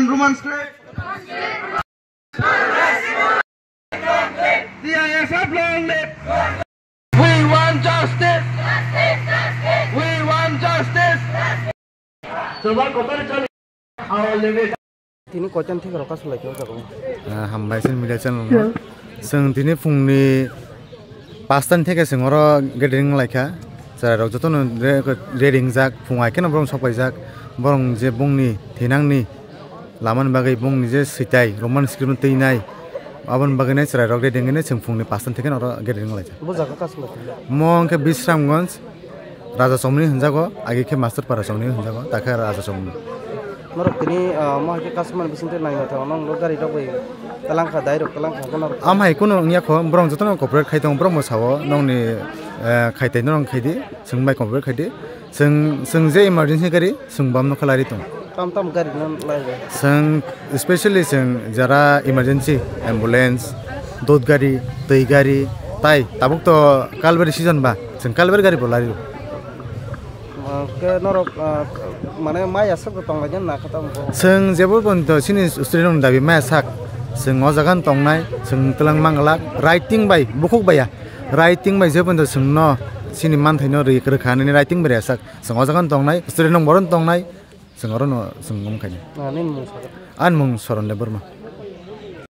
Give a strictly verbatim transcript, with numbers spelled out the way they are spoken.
Roman script. C I S F long live. We want justice. We want justice. Tini koitan thik rok kasu lai khe o jaga o. Ah, hambai sin media channel no. Chwng tini phungni pastan theke chwng oro gathering lai kha. Chwrai rok jotono re-, ready wngjak, phung hai kheno borok sok paijak. Borok je bongni thinangni lamani bagwi bongni je swtai Roman script no twinai, aboni bagwi nai chwrai rok ready wngwi nai chwng phungni pastan theke oro gathering lai kha. Bo jaga kasu lai khe? Mo hwnkhe Bisramganj. Raja Chomni hwnjago, agi khe Master Para Chomni hwnjago, ta khe Raja Chomni. Norok tini, ah, mo hai khe customer bising twi nai naithok, nong lo gari rok bai twlang kha, dai rok twlang kha, bono rok. Am hai kunu wngya kho, borok jotono cooperate khai tongo, borok bo sao, nongni, eh, khai tai norok khai di, chwng bai cooperate khai di. Chwng, chwng je emergency gari, chwng bam no khlai ri tongo. Tam tam gari no lai bai. Chwng specially chwng jara emergency, ambulance, dud gari, twi gari, tai tabuk to Kalbari season ba, chwng Kalbari gari bo lai rio. Ah, ke norok, ah, mane maya sak tong lai na kha tam bo. Chwng jebo ponto chini student rok dabi maya sak. Chwng o jaga no tong nai, chwng twlang manglak, writing bai, bukhuk bai ya. Writing bai je ponto chwng no chini manthai no ri kwrwkha nini writing bai ya sak. Chwng o jaga no tong nai, student rok boron tong nai. Chwng oro no chwng wng khaini. Ah, nini mung sakha? Ani mung Soron Debbarma.